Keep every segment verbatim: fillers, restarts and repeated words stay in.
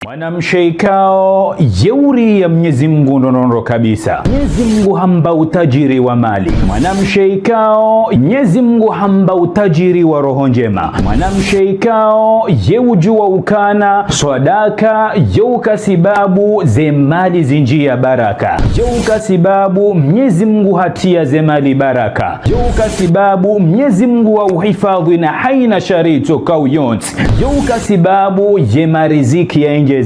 Mwanamshe ikao, ye uria Mnyezi Mngu ndrondrondro kabisa. Mnyezi Mngu hamba utajiri wa mali. Mwanamshe ikao, Mnyezi Mngu hamba utajiri wa roho ndjema. Mwanamshe ikao, ye ujua ukana, swadaka, yo uka sibabu, ze mali zinjia baraka. Yo uka sibabu, Mnyezi Mngu hatia ze mali baraka. Yo uka sibabu, Mnyezi Mngu wa uhifadhi na haina shari tsoka uyontsi. Yo uka sibabu, ye mariziki ya endjeza.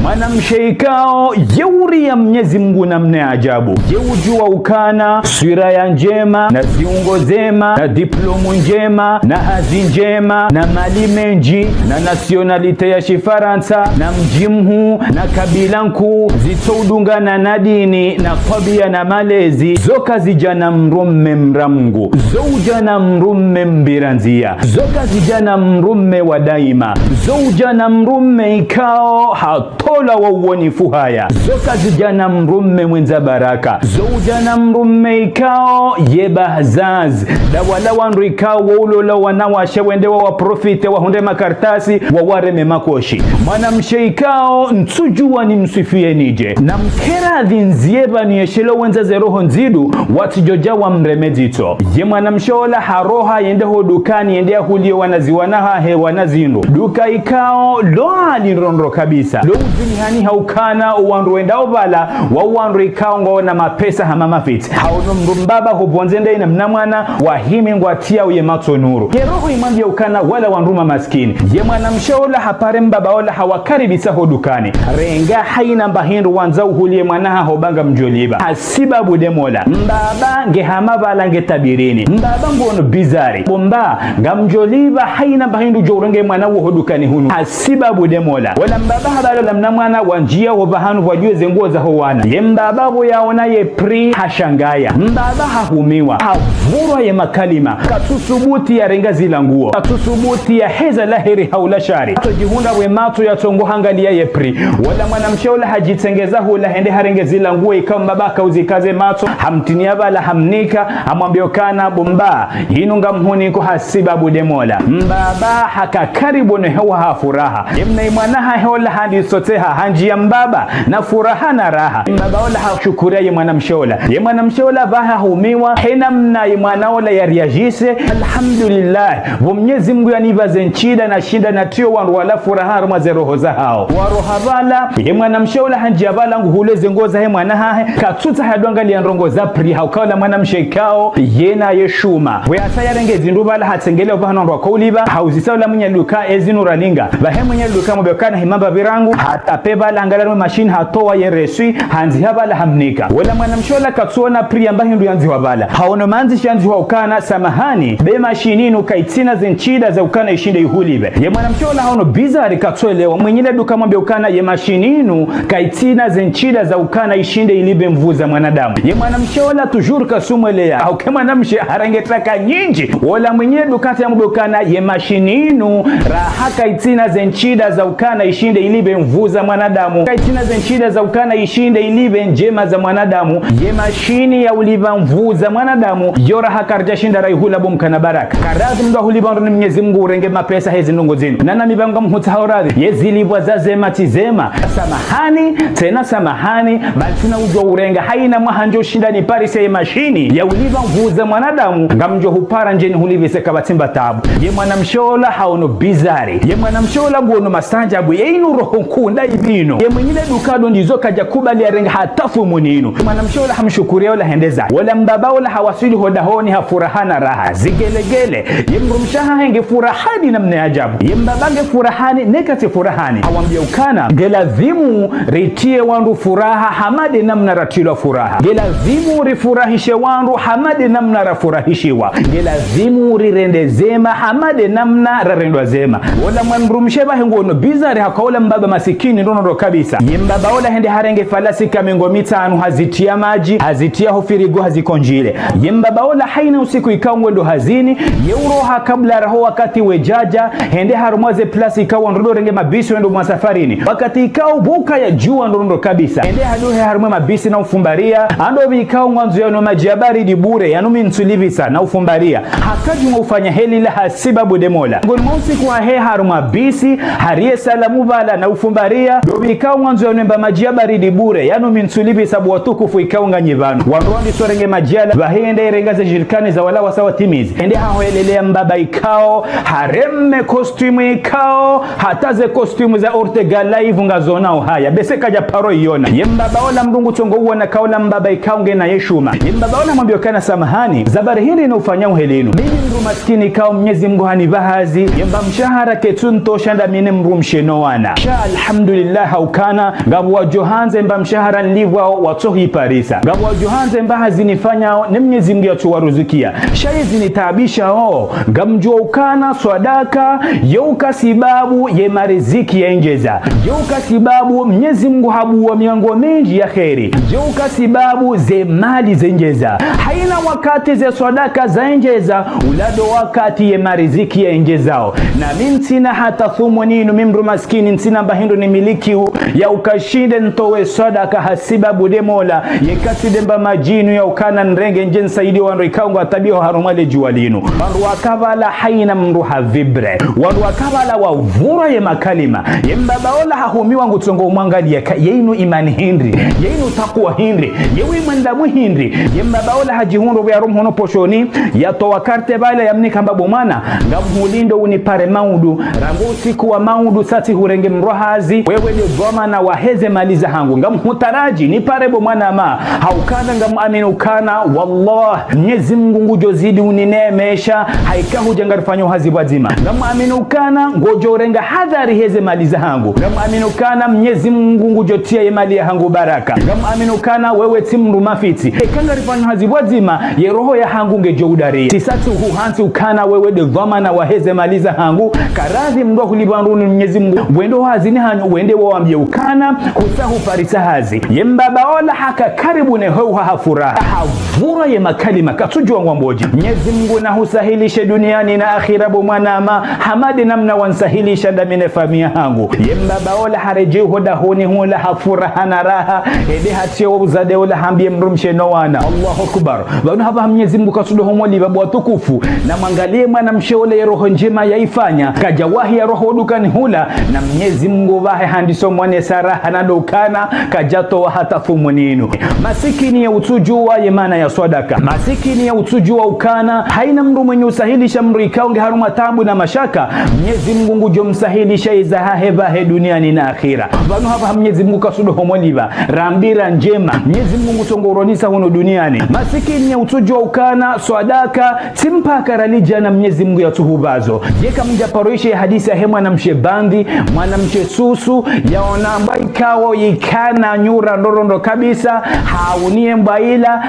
Mwanamshe ikao, ye uria Mnyezi Mngu namna ya ajabu. Ye ujua ukana, swira ya ndjema, na ziungo zema, na diplomu ndjema, na hazi ndjema, na mali mendji, na nationalité ya Shifarantsa, na mdji mhuu, na kabila nkuu, zitso udungana na dini, na twabia na malezi, zo kazidja na mdrume mramngu, zo udja na mdrume mbirandzia, zo kazidja na mdrume wa daima, zo udja na mdrume ikao hatola wa uwonifu haya, zo kazidja na mdrume mwendza baraka, zo udja na mdrume ikao ye bahzaz, nda wala wandru ikao wo ulola wanawashe wende wa waprofite wahundre makartasi wa wareme makoshi. Mwanamshe ikao ntsujua nimswifie nidje. Na mkera dhinzie pvanu yeshelo wendza ze roho ndzidu, watsidjodja wamreme dzitso. Ye mwanamshe ola haroha yende ho dukani yende yahulie wanazi wana hahe wana zindru. Duka ikao, lo hali ndrondro kabisa. Lo udjini hani ha ukana, owandru wendao pvala, wa owandru ikao ngwaona mapesa hama mafitsi. Haono mdru mbaba ho pvondze nde ina mna mwana, wahimi ngwatia uye matso nuru. Ye roho imwambia ukana wala wandru ma maskini. Ye mwanamshe ola hapare mbaba ola hawakaribisa ho dukani. Renga haina mba hindru wandza uhulie mwana haho ba ngamdjolipva. Hasibabu nde Mola. Mbaba nge hama pvala nge tabirini. Mbaba ngono bizari. Bo mba, ngamdjolipva haina mba hindru djo urenge mwana wo ho dukani hunu. Hasibabu nde Mola. Ola mbaba habala ola mna mwana wandjia ho pvahanu pvwadjuwe ze nguo za ho wana. Ye mbaba pvo yaona ye prix hashangaya. Mbaba hahumiwa. Havurwa ye makalima. Katsusubuti yarenga zila nguo. Katsusubuti yaheza la heri hau la shari. Hatsodjihundra we matso yatsongo hangalia ye prix. Wala mwanamshe ola hadjitsengeza hula hende harenge zila nguo ikao mbaba hakauzikaze matso. Hamtinia pvala hamnika. Hamwambia ukana bo mba. Hinu ngamhuniko hasibabu nde Mola. Mbaba haka karibu ne hewa ha furaha. Ye mna imwana hahe ola handi soteha handjia mbaba na furaha na raha. Mbaba ola hashukuria ye mwanamshe ola. Ye mwanamshe ola pvaha humiwa, hena mna ye mwana ola ya réagisse. Alhamdulillah. Pvo Mnyezi Mngu yanipva ze ntsida na shinda natrio wandru wala furaha harumwa ze roho zahao. Waroha pvala, ye mwanamshe ola handjia pvala nguhule ze nguo zahe mwana hahe, katsutsaha yadjo angalia ndrongo za prix, ha uka ola mwanamshe ikao, yena ye shuma. Pvo yasa yarenge zindru pvala hatsengelea pvahanu wandru wakaulipva, hauzisa ola mwenye duka ezinu ralinga. Pvahe mwenye duka hamwambia ukana hima mbapvi rangu, hatape pvala hangalia harumwa machine hatowa ye reçu, handziha pvala hamnika. Ola mwanamshe ola katsuona prix ya mba hindru yandzihwa pvala. Haono mandzishi yandzihwa ukana, samahani, be machine inu kaitsina ze ntsida za ukana ishinde ihulipve. Ye mwanamshe ola haono bizari katsuelewa. Mwenye le duka hamwambia ukana ye machine inu kaitsina ze ntsida za ukana ishinde ilipve nvuu za mwanadamu. Ye mwanamshe ola toujours katsumweleya. Hauka ye mwanamshe harenge taka nyindji. Ola mwenye duka tsi hamwambia ukana ye machine inu raha kaitsina ze ntsida za ukana ishinde ilipve nvuu za mwanadamu. Kaitsina ze ntsida za ukana ishinde ilipve ndjema za mwanadamu. Ye machine ya ulipva nvuu za mwanadamu, yo raha karidja shinda raihula bo mkana baraka. Karadhi mndru ahulipva ndro ni Mnyezi Mngu urenge mapesa hezi ndrongo zinu. Nana mi pvanu ngamhutsaho radhi. Ye zilipvwa za zema tsi zema. Samahani, tsena samahani, bali tsina udjo urenga. Haina mwaha ndjo shinda niparise ye machine ya ulipva nvuu za mwanadamu, ngamdjo hupara ndje nihulipvise kapvatsi mba tabu. Ye mwanamshe ola haono bizari. Ye mwanamshe ola nguono masanjabu. Ye inu roho nkuu nda ipvino. Ye mwenye le duka ndo ndizo kadja kubali yarenge hata thumuni inu. Mwanamshe ola hamshukuria ola hendeza. Ola mbaba ola hawaswili ho dahoni ha furaha na raha. Zigelegele. Ye mdrumshe hahe nge furahani namna ya ajabu. Ye mbaba nge furahani, neka tsi furahani. Hawambia ukana, nge lazimu ritie wandru furaha, hama nde namna ratilwa furaha. Nge lazimu rifurahishe wandru, hama nde namna rafurahishiwa. Nge lazimu rirende zema, hama nde namna rarendwa zema. Ola mwana mdrumshe pvahe nguono bizari ha uka ola mbaba masikini ndrondro kabisa. Ye mbaba ola hende harenge falasi ka mengo mitsanu hazitia madji, hazitia ho firigo hazikondjile. Ye mbaba ola haina usiku ikao ngwendo hazini, ye uroha kabla raho wakati wedjadja, hende harumwa ze place ikao ndrodjo renge mabisi wendo mwa safarini. Wakati ikao pvuka ya djuwa ndrondro kabisa. Hende haduhe harumwa mabisi na ufumbaria, ando pvi ikao ngwandzo yano madji ya baridi bure, yanu mi ntsulipvisa na ufumbaria. Hakadjuma ufanya heli la hasibabu nde Mola. Ngoni mwa usiku wahe harumwa bisi, harie salamu pvala na Fumbaria, ndo pvi ikao ngwandzo yanwe mba madji ya baridi bure, yanu mi ntsulipvisa bo watukufu ikao nganyi pvanu. Wandru wandisa urenge madji yala, pvahe yende irenga ze jirikani za wala wasa watimizi. Yende haho yelelea mbaba ikao, hareme costume ikao, hata ze costume za Ortega Live ngazonao haya. Bese kadja paro iyona. Ye mbaba ola mdru ngutsongo uona kaola mbaba ikao ngena ye shuma. Ye mbaba ola hamwambia ukana samahani, za bari hindri inu ufanyao heli inu. Mimi mdru maskini ikao Mnyezi Mngu hanipva hazi, ye mba mshahara ketsu ntosha nda mi ne mdrumshe no wana. Sha alhamdulillah ha ukana, ngapvo wadjo handza ye mba mshahara nilipvwao watsohiparisa. Ngapvo wadjo handza ye mba hazi nifanyao ne Mnyezi Mngu yatsowaruzukia. Sha yezi nitaabishao, ngamdjuo ukana swadaka, yo uka sibabu ye mariziki ya ndjeza. Yo uka sibabu Mnyezi Mngu habuwa milango mindji ya kheri. Yo uka sibabu ze mali zendjeza. Haina wakati ze swadaka zaendjeza, ula ndo wakati ye mariziki yaendjezao. Na mi ntsina hata thumuni inu, mi mdru maskini, ntsina mba hindru nimilikiu, ya uka shinde ntowe swadaka ha sibabu nde Mola, yeka tsi nde mba madji inu ya ukana nirenge ndje nisaidie wandru ikao ngwataabihao harumwa le djuwa linu. Wandru waka pvala haina mdru ha vibre. Wandru waka pvala wavurwa ye makalima. Ye mbaba ola hahumiwa ngutsongo umwangalia ka, ye inu imani hindri, ye inu takwa hindri, ye wi mwendamu hindri. Ye mbaba ola hadjihundru pvo yaro mhono poshoni, yatowa karte pvala yamnika hamba bo mwana, ngamhulindo unipare maudu, rangu usiku wa maudu sa tsihurenge mdru hazi, wewe nde dhwamana wa heze mali zahangu. Ngamhutaraji, nipare bo mwana ma, ha ukana ngamwamini ukana, wallah, Mnyezi Mngu ngudjo zidi unineemesha, haika hudja ngarifanyao hazi pvwadzima. Ngamwamini ukana, ngodjo renga hadhari heze mali zahangu. Ngamwamini ukana, Mnyezi Mngu ngudjo tia ye mali yahangu baraka. Ngamwamini ukana, wewe tsi mdru mafitsi. Eka ngarifanyao hazi pvwadzima, ye roho yahangu ngedjo udaria. Tsisa tsi huhantsi ukana wewe nde dhwamana wa heze mali zahangu. Karadhi mdru hulipva ndruni Mnyezi Mngu. Wende hazini hanyu, wende wawambie ukana, husa huparisa hazi. Ye mbaba ola haka karibu ne heuha ha furaha. Havurwa ye makalima, katsudjua ngwambodje. Mnyezi Mngu nahusahilishe duniani na akhira bo mwana ma, hama nde namna wanisahilisha nda mi ne famiya hangu. Ye mbaba ola haredjei ho dahoni hula ha furaha na raha, hende hatie wo uzade ola hambie mdrumshe no wana. Allahu Akbar. Pvanu hapvaha Mnyezi Mngu katsudo homolipva bo watukufu. Na mwangalie mwanamshe ola ye roho ndjema yaifanya. Kadjawahi yaroha ho dukani hula. Na Mnyezi Mngu pvahe handiso mwanesa raha na ndo ukana. Kadjatowa hata thumuni inu. Masikini ya utsudjua ye maana ya swadaka. Masikini ya utsudjua ukana. Haina mdru mwenye usahilisha mdru ikao nge harumwa taabu na mashaka. Mnyezi Mngu ngudjo msahilisha iza hahe pvahe duniani na akhira. Pvanu hapvaha Mnyezi Mngu katsudo homolipva. Rambi ra ndjema. Mnyezi Mngu ngutsongo uronesa hunu duniani. Masikini ya utsudjua ukana, swadaka, tsi mpaka ralidjana Mnyezi Mngu yatsuhupvazo. Yeka mdja paro ishe hadisi yahe mwanamshe bandi, mwanamshe susu, yaona mbwa ikao ikana nyura ndrondro kabisa, hauniye mbwa ila,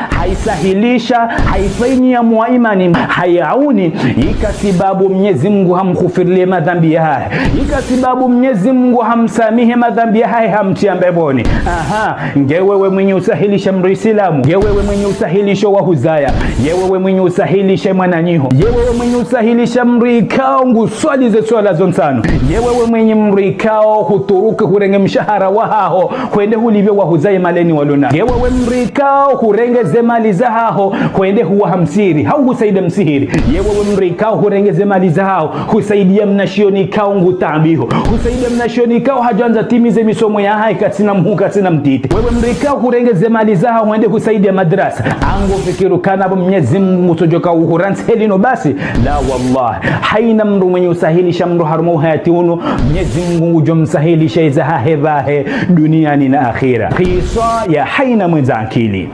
haisahilisha, haifanyia mwa imani, haiauni, ika sibabu Mnyezi Mngu hamghufirilie madhambi yahahe. Ika sibabu Mnyezi Mngu hamsamihi madhambi yahahe hamtia mbepvoni. Aha, nge wewe mwenye usahilisha mdru Isilamu. Nge wewe mwenye usahilisha wahuzaya. Nge wewe mwenye usahilisha mwananyaho. Nge wewe mwenye usahilisha mdru ikao nguswali ze swala zontsanu. Nge wewe mwenye mdru ikao huturuki hurenge mshahara wahaho. Hwende hulipve wahuzaya maleni walona. Nge wewe mdru ikao hurenge ze mali zahaho. Hwende huwaha msihiri. Hau husaidia msihiri. Nge wewe mdru ikao hurenge ze mali zahaho. Husaidia mnashioni ikao ngutaabiho. Husaidia mnashioni ikao hadjwandza timize misomo yahahe katsina mhuu katsina mtiti. Wewe mdru ikao hurenge ze mali zahaho hwende husaidia madrasa. Angu fikiri ukana bo Mnyezi Mngu ngutsodjoka uhurantsi heli no basi. La wallah. Haina mdru mwenye usahilisha mdru harumwa uhayati unu. Mnyezi Mngu ngudjo msahilisha iza hahe pvahe duniani na akhira. Kiswa ya haina mwendza akili.